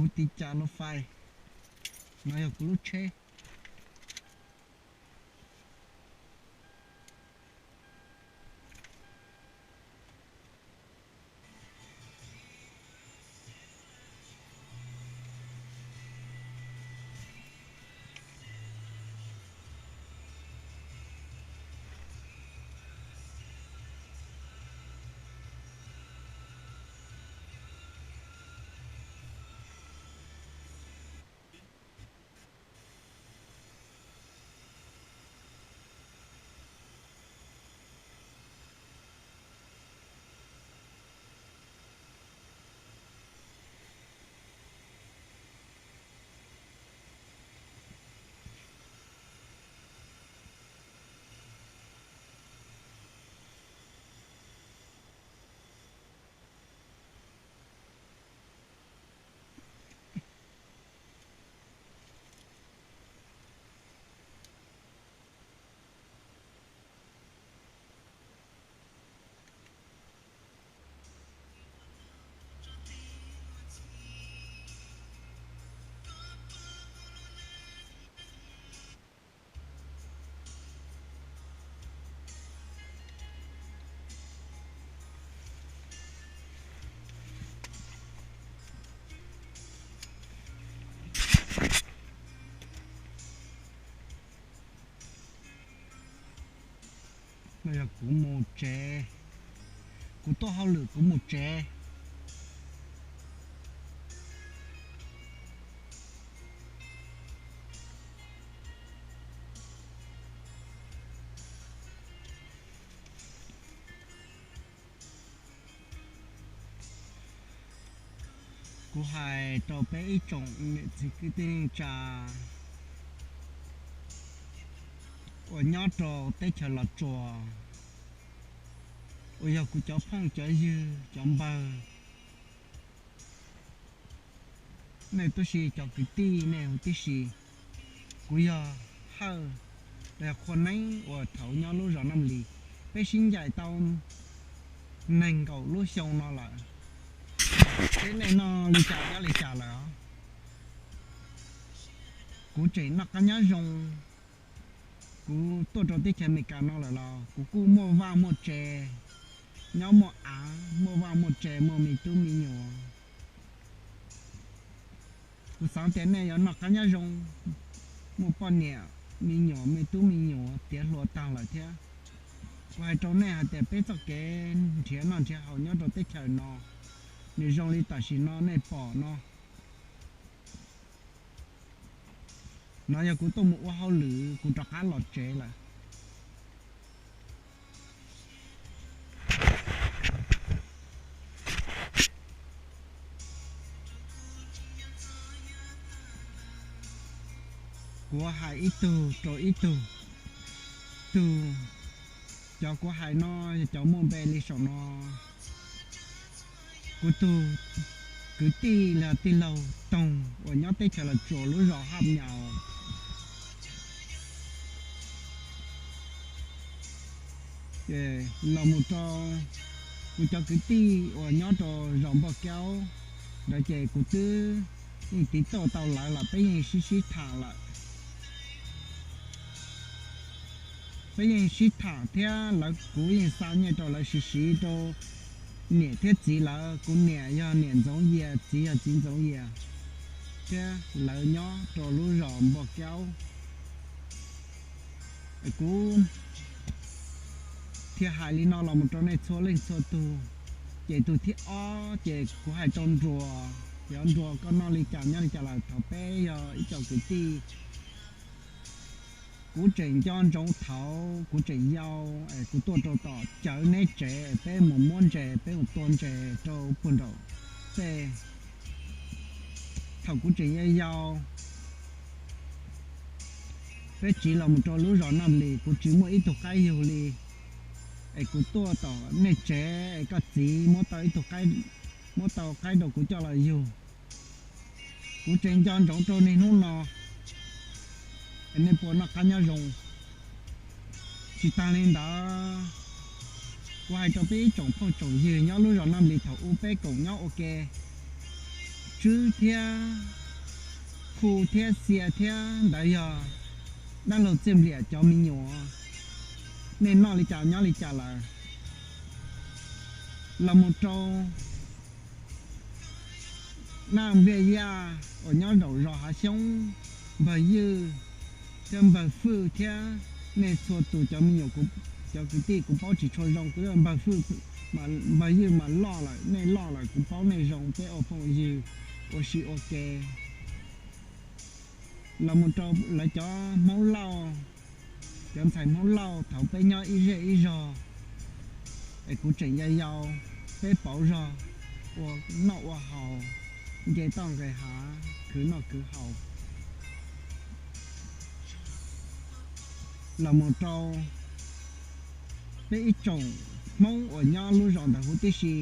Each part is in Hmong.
Kuv tiv cas lub fais, no yog kuv lub tsheb. No yog kuv mus tsev, kuv tuaj hauj lwm kuv mus tsev. Kuv hais rau peb ib tsoom niam txiv kwv tij neej tsa uas nyob rau teb chaws Los Tsuas, uas yog kuv cov phooj cov ywg cov npawg, nej tub si cov kwv tij nej huv tib si. Kuv yog Hawj, los yog Qhua Neeb uas thaum nyob lub zos Naj Lis. Peb sib ncaim tau nees nkaum lub xyoo no lawm. Peb nej noj li cas nyob li cas lawm os? Kuv tseem noj qab nyob zoo. Kuv tuaj rau teb chaws Amelikas no lawm los kuv kuj muaj vaj muaj tse, nyob muaj av, muaj vaj muaj tse, muaj me tub me nyuam. Kuv xav tias nej yuav noj qab nyob zoo, muaj poj niam me nyuam, me tub me nyuam tiav hluas tag lawm thiab. Kuv hais rau nej hais tias peb txoj kev nrhiav noj nrhiav haus nyob rau teb chaws no, nws zoo li tam sim no nej pom no. No yog kuv tuaj mus ua hauj lwm, kuv rov qab los tsev lawm. Kuv hais ib tug rau ib tug, tug, cov kuv hais no yog cov muaj npe li saum no. Kuv tug kwv tij los tij laug Toog uas nyob teb chaws Los Tsuas lub zos Haj Nyaus, los mus rau kuv cov kwv tij uas nyob rau zos Npauj Kaub ntawd ces kuv twb yeej tiv tauj tau lawv los peb yeej sib sib tham lawm. Peb yeej sib tham thiab lawv, kuv yeej xa nyiaj rau lawv siv siv rau niam thiab txiv lawv. Kuv niam yog niam Ntxoov Yias, txiv yog txiv Ntxoov Yias, thiab lawv nyob rau lub zos Npauj Kaub. Kuv thiaj hais li no los mus rau nej txhua leej txhua tug. Ces tus thib ob ces kuv hais rau Nruas, yog Nruas koj noj li cas nyob li cas lawm, thaum peb yog ib co kwv tij. Kuv tseem nco ntsoov thaum kuv tseem yau, kuv tuaj rau tom cawv neb tsev, peb mus muab ntses, peb mus tua ntses rau puag nraum tej. Thaum kuv tseem yau yau, peb tsiv los mus rau lub zos Naj Lis, kuv tsis muaj ib tug qaib yug li. Es kuv tuaj tom nej tsev es koj txiv muab tau ib tug qaib, muab tau qaib rau kuv coj los yug. Kuv tseem nco ntsoov rau niaj hnub no. Nej puas noj qab nyob zoo? Tsis tag li ntawd, kuv hais rau peb ib tsoom phooj tsoom ywg nyob lub zos Naj Lis thaum ub peb koom nyob ua ke, Swb thiab Khu thiab Xia thiab ntawd yog dab laug Txiaj Npliam cov me nyuam. Nej noj li cas nyob li cas lawm? Los mus rau Naj Npliaj Yaj uas nyob zaum zos Hav Xyoob, npawg Ywj thiab npawg Fwj thiab nej txhua tus cov me nyuam, cov kwv tij kuv paub tsis tshua zoo, kuv npawg Fwj, npawg Ywj mas loj lawm, nej loj lawm kuv paub nej zoo, peb ua phooj ywg ua si ua ke. Los mus rau lawv cov Hmoob Lauj, cov ntxhais Hmoob Lauj thaum peb nyob ib zej ib zog, es kuv tseem yau yau, peb pauv zog ua noj ua haus, nce toj nqes hav, khwv noj khwv haus. Los mus rau peb ib tsoom Hmoob uas nyob lub zos ntawd huv tib si,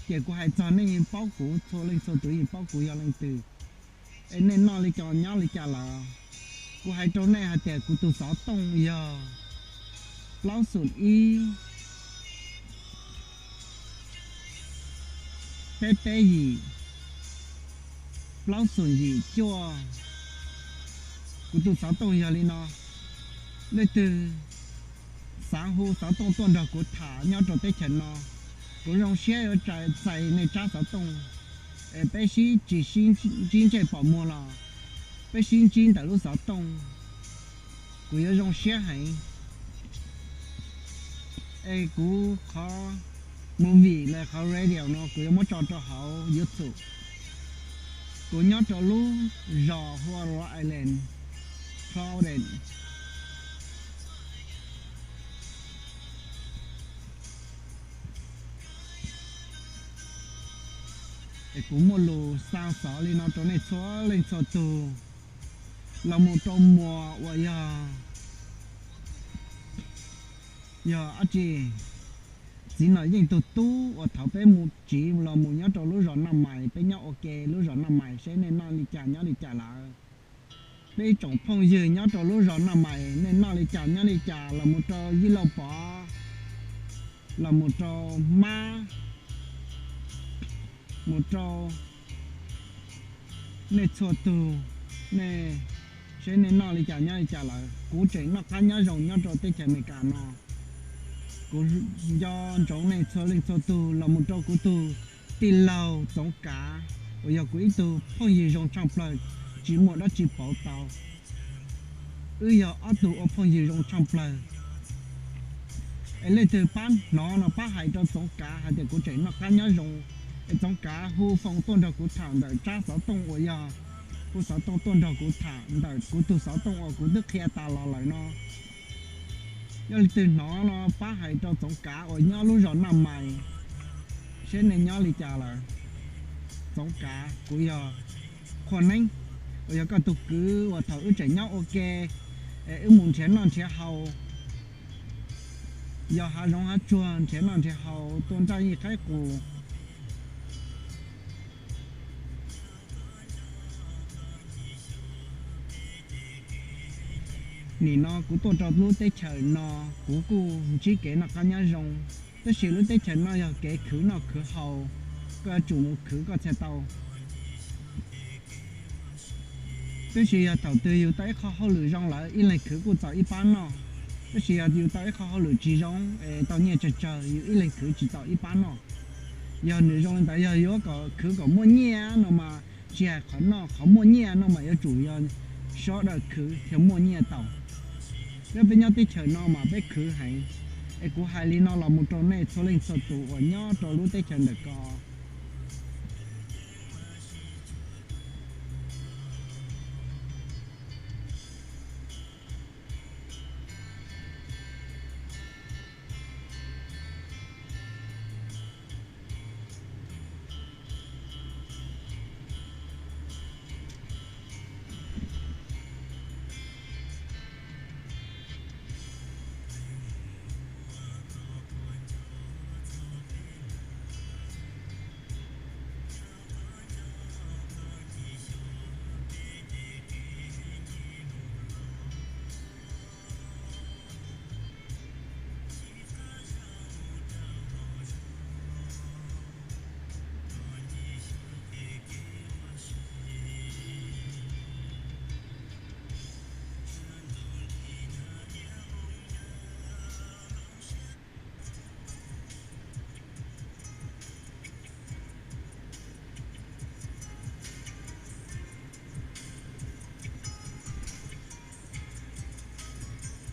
ces kuv hais txog nej yeej paub, kuv txhua leej txhua tus yeej paub kuv yog leej twg. Es nej noj li cas nyob li cas lawm? Kuv hais rau nej hais tias kuv tus xov tooj yog plaub xoom ib, peb peb yim, plaub xoom yim cuaj. Kuv tus xov tooj yog li no. Leej twg xav hu xov tooj tuaj nrog kuv tham nyob rau teb chaws no, kuv zoo siab yuav txais nej tsab xov tooj. Es peb sib tsis sib ntsib ntsej pom muag los peb sib ntsib ntawm lub xov tooj, kuv yuav zoo siab heev. Es kuv qhov movie los qhov radio no kuv yuav muab tso rau hauv YouTube. Kuv nyob rau lub zos hu ua Rhode Island, Providence. Es kuv muaj lus xa xov li no rau nej txhua leej txhua tug. Los mus rau Muas uas yog, yog dab tsi, Txiv Nom Yeej tus tub uas thaum peb mus tsiv los mus nyob rau lub zos Naj Mais, peb nyob ua ke lub zos Naj Mais, seb nej noj li cas nyob li cas lawm. Peb ib tsoom phooj ywg nyob rau lub zos Naj Mais, nej noj li cas nyob li cas, los mus rau Yij Lauj Pov, los mus rau Mab, mus rau nej txhua tug, nej, seb nej noj li cas nyob li cas lawm. Kuv tseem noj qab nyob zoo nyob rau teb chaws Amelikas no. Kuv nco ntsoov nej txhua leej txhua tug, los mus rau kuv tus tij laug Txoov Kav uas yog kuv ib tug phooj ywg zoo tshaj plaws, tsis muaj dab tsi pauv tau. Wb yog ob tug ua phooj ywg zoo tshaj plaws. Es leej twg pab hnov no pab hais rau Txoov Kav hais tias kuv tseem noj qab nyob zoo. Es Txoov Kav hu foos tuaj nrog kuv tham ntawm tsab xov tooj uas yog, hu xov tooj tuaj nrog kuv tham ntawm kuv tus xov tooj uas kuv twb qhia tas los lawm no. Yog leej twg hnov no pab hais rau Txoov Kav uas nyob lub zos Naj Mais, seb nej nyob li cas lawm. Txoov Kav, kuv yog Qhua Neeb uas yog koj tus kwv uas thaum wb tseem nyob ua ke, es wb mus nrhiav noj nrhiav haus, yog hav zoov hav tsuag nrhiav noj nrhiav haus tua nraj yij qaib qus. Nim no kuv tuaj rau lub teb chaws no, kuv kuj ntsib kev noj qab nyob zoo, tab sis lub teb chaws no yog kev khwv noj khwv haus, koj yuav tsum mus khwv koj thiaj tau. Tab sis yog thaum twg yus tau ib qho hauj lwm zoo lawm, ib leeg khwv kuj txaus ib pab noj. Tab sis yog yus tau ib qho hauj lwm tsis zoo, es tau nyiaj tsawg tsawg, yus ib leeg khwv tsis txaus ib pab noj. Yog nws zoo li ntawd, yog yuav kom khwv kom muaj nyiaj no mas tsis hais qhov noj, qhov muaj nyiaj no mas yuav tsum yog sawv daws khwv thiaj muaj nyiaj tau. Thiab peb nyob teb chaws no mas peb khwv heev. Es kuv hais li no los mus rau nej txhua leej txhua tus uas nyob rau lub teb chaws ntawm ko.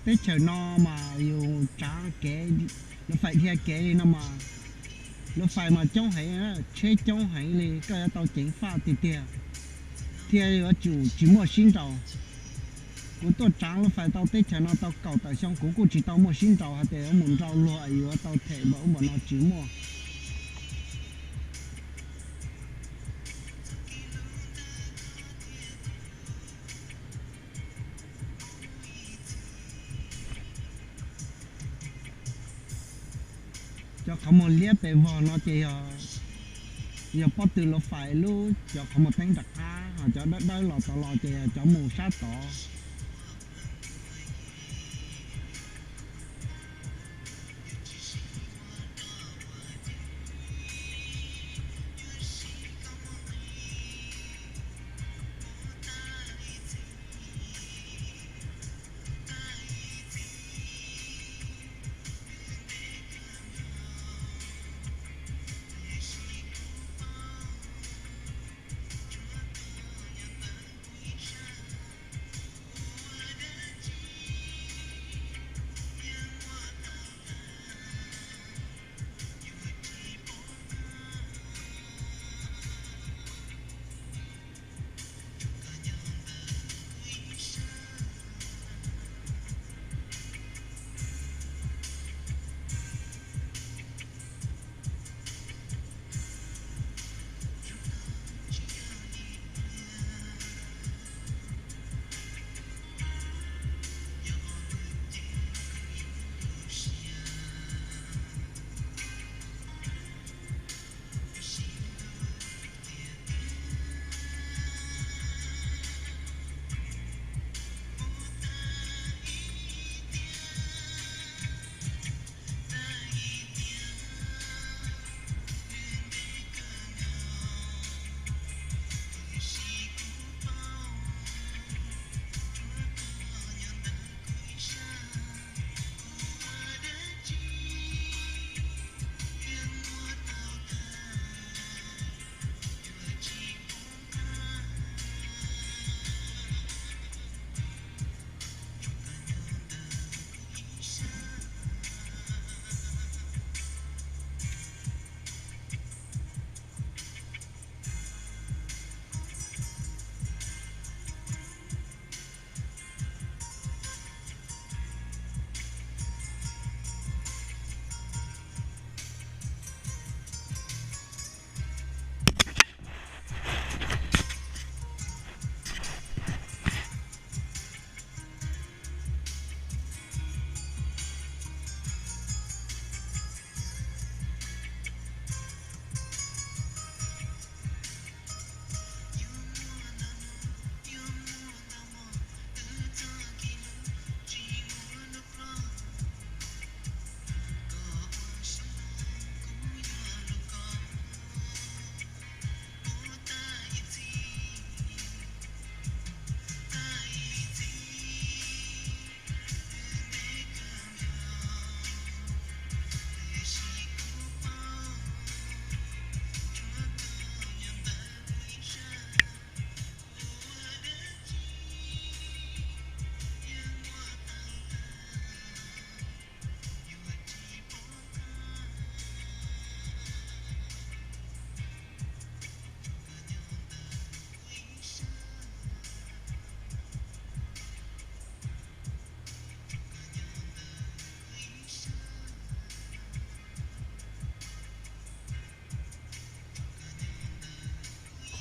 Teb chaws no mas yus tsaav kev, luv fais dhia kev li no mas, luv fais mas coob heev, tsheb coob heev li, koj yuav tau ceev faj tiag tiag thiaj yuav tsum tsis muaj sib nraus. Kuv tuaj tsaav luv fais tau teb chaws no tau kaum tawm xyoo kuv kuj tsis tau muaj sib nraus hais tias yuav mus nrau luag yuav tau them npaum ub npaum no tsis muaj. Cov qhov muag liab pes vog no ces yog pob tw luv fais lub cov qhov muag teeb nram qab, ho cov dawb dawb los tod los ces yog cov mus sab tod.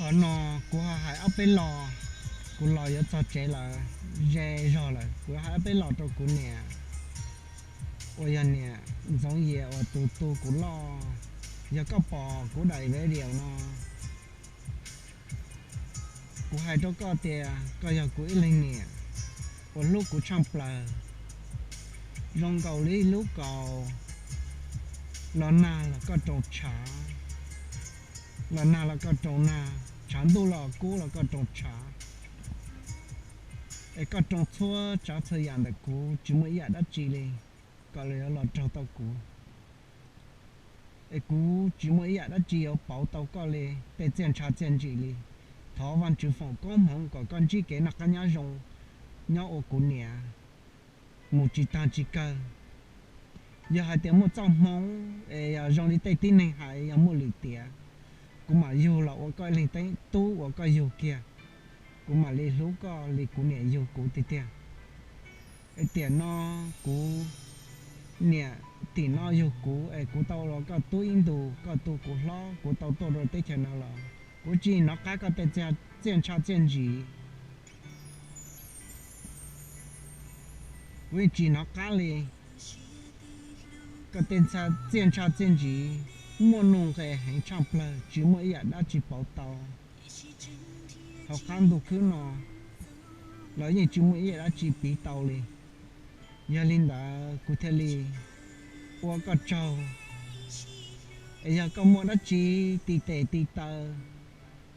Qhov no kuv ho hais ob peb lo, kuv los yuav txog tsev lawm, ze zog lawm, kuv hais ob peb lo rau kuv niam uas yog niam Ntxoov Yias uas tus tu kuv loj, yog koj pom kuv daim video no, kuv hais rau koj tias koj yog kuv ib leeg niam uas hlub kuv tshaj plaws, zoo nkaus li lub kaus, los nag los koj raug tshav, los nag los koj raug nag, tshav ntuj los kub los koj raug tshav. Es koj raug txhua tsav txhua yam ntawm kuv tsis muaj ib yam dab tsi li kom los yuav los raug tau kuv. Es kuv tsis muaj ib yam dab tsi yuav pauv tau koj li tej txiaj ntsha txiaj ntsim li. Thov Vajtswv foom koob hmoov kom koj ntsib kev noj qab nyob zoo nyob ua kuv niam. mus tsis taag tsis kawg. Yog hais tias muaj txoj hmoo es yog zoo li tej tib neeg hais yog muaj lwm tiam, kuv mam yug los ua koj ib leeg tub uas koj yug kiag, kuv mam li hlub koj li kuv niam yug kuv tiag tiag. Es tiam no kuv niam tim no yug kuv es kuv tau los koj tub ib ntus, koj tu kuv hlob, kuv tau tuaj rau teb chaws no los kuv tsis hnov qab koj tej txiaj ntsha txiaj ntsig. Kuv yeej tsis hnov qab li koj tej txiaj ntsha txiaj ntsig, muaj nuj nqes heev tshaj plawg, tsis muaj ib yam dab tsi pauv tau. Hauv qab ntuj khwb no los yeej tsis muaj ib yam dab tsi piv tau li. Yog li ntawd kuv thiaj li ua koj tsaug. Es yog koj muaj dab tsi ti tes ti taw,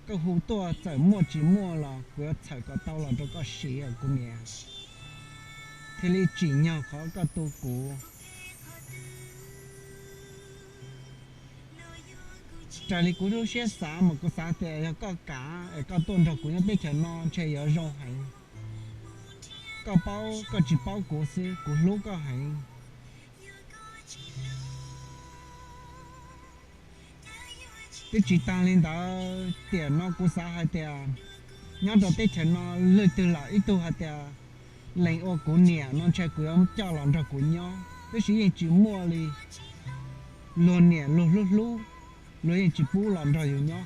koj hu tuaj, txawm muaj tsis muaj los kuv yuav txhawm kom tau los rau koj siv os kuv niam. Thiaj li tsim nyog qhov koj tu kuv. Raws li kuv lub siab xav mas kuv xav tias yog koj kam es koj tuaj nrog kuv nyob teb chaws no ntshe yuav zoo heev. Koj paub koj tsis paub kuv xwb, kuv hlub koj heev. Twb tsis taag li ntawd, tiam no kuv xav hais tias nyob rau teb chaws no leej twg lam ib tug hais tias lees ua kuv niam no ntshe kuv yuav coj los nrog kuv nyob, tab sis yeej tsis muaj li. Luag niam luag hlub hlub, luag yeej tsis pub los nrog yus nyob.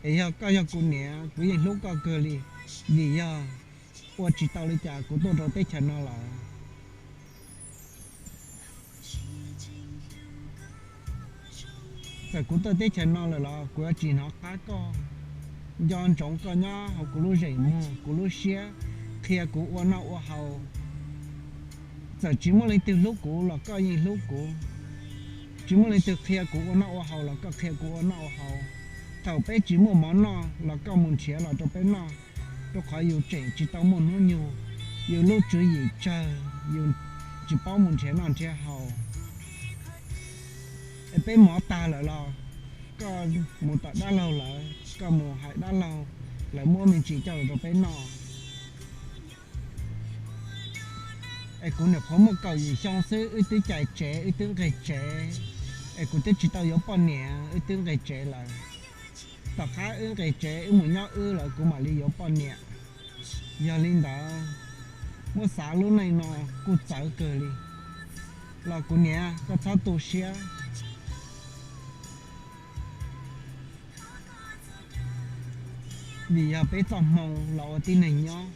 Es yog koj yog kuv niam, kuv yeej hlub koj kawg li, vim yog ua tsis tau li cas kuv tuaj rau teb chaws no lawm. Txawm kuv tuaj teb chaws no lawm los kuv yuav tsis hnov qab koj, nco ntsoov koj nyob hauv kuv lub zeem muag kuv lub siab, qhia kuv ua noj ua haus. Txawm tsis muaj leej twg hlub kuv los koj yeej hlub kuv, tsis muaj leej twg qhia kuv ua noj ua haus los koj qhia kuv ua noj ua haus. Thaum peb tsis muaj mov noj los koj mus nrhiav los rau peb noj, rau qhov yus tseem tsis tau muaj hnub nyoog, yus lub tswv yim tsawg, yus tsis paub mus nrhiav noj nrhiav haus. Es peb mov tag lawm los koj mus tom dab laug lawv, koj mus hais dab laug, lawv muab me ntsis coj los rau peb noj. Es kuv nyuam qhuav muaj kaum yim xyoo xwb wb twb cais tsev wb twb nqis tsev, es kuv twb tsis tau yuav poj niam wb twb nqis tsev lawm. Tom qab wb nqis tsev wb mus nyob wb lawm kuv mam li yuav poj niam. Yog li ntawd, muab xav lub neej no kuj txawv kawg li, los kuv niam koj txhob tu siab, vim yog peb txoj hmoo los ua tib neeg nyob.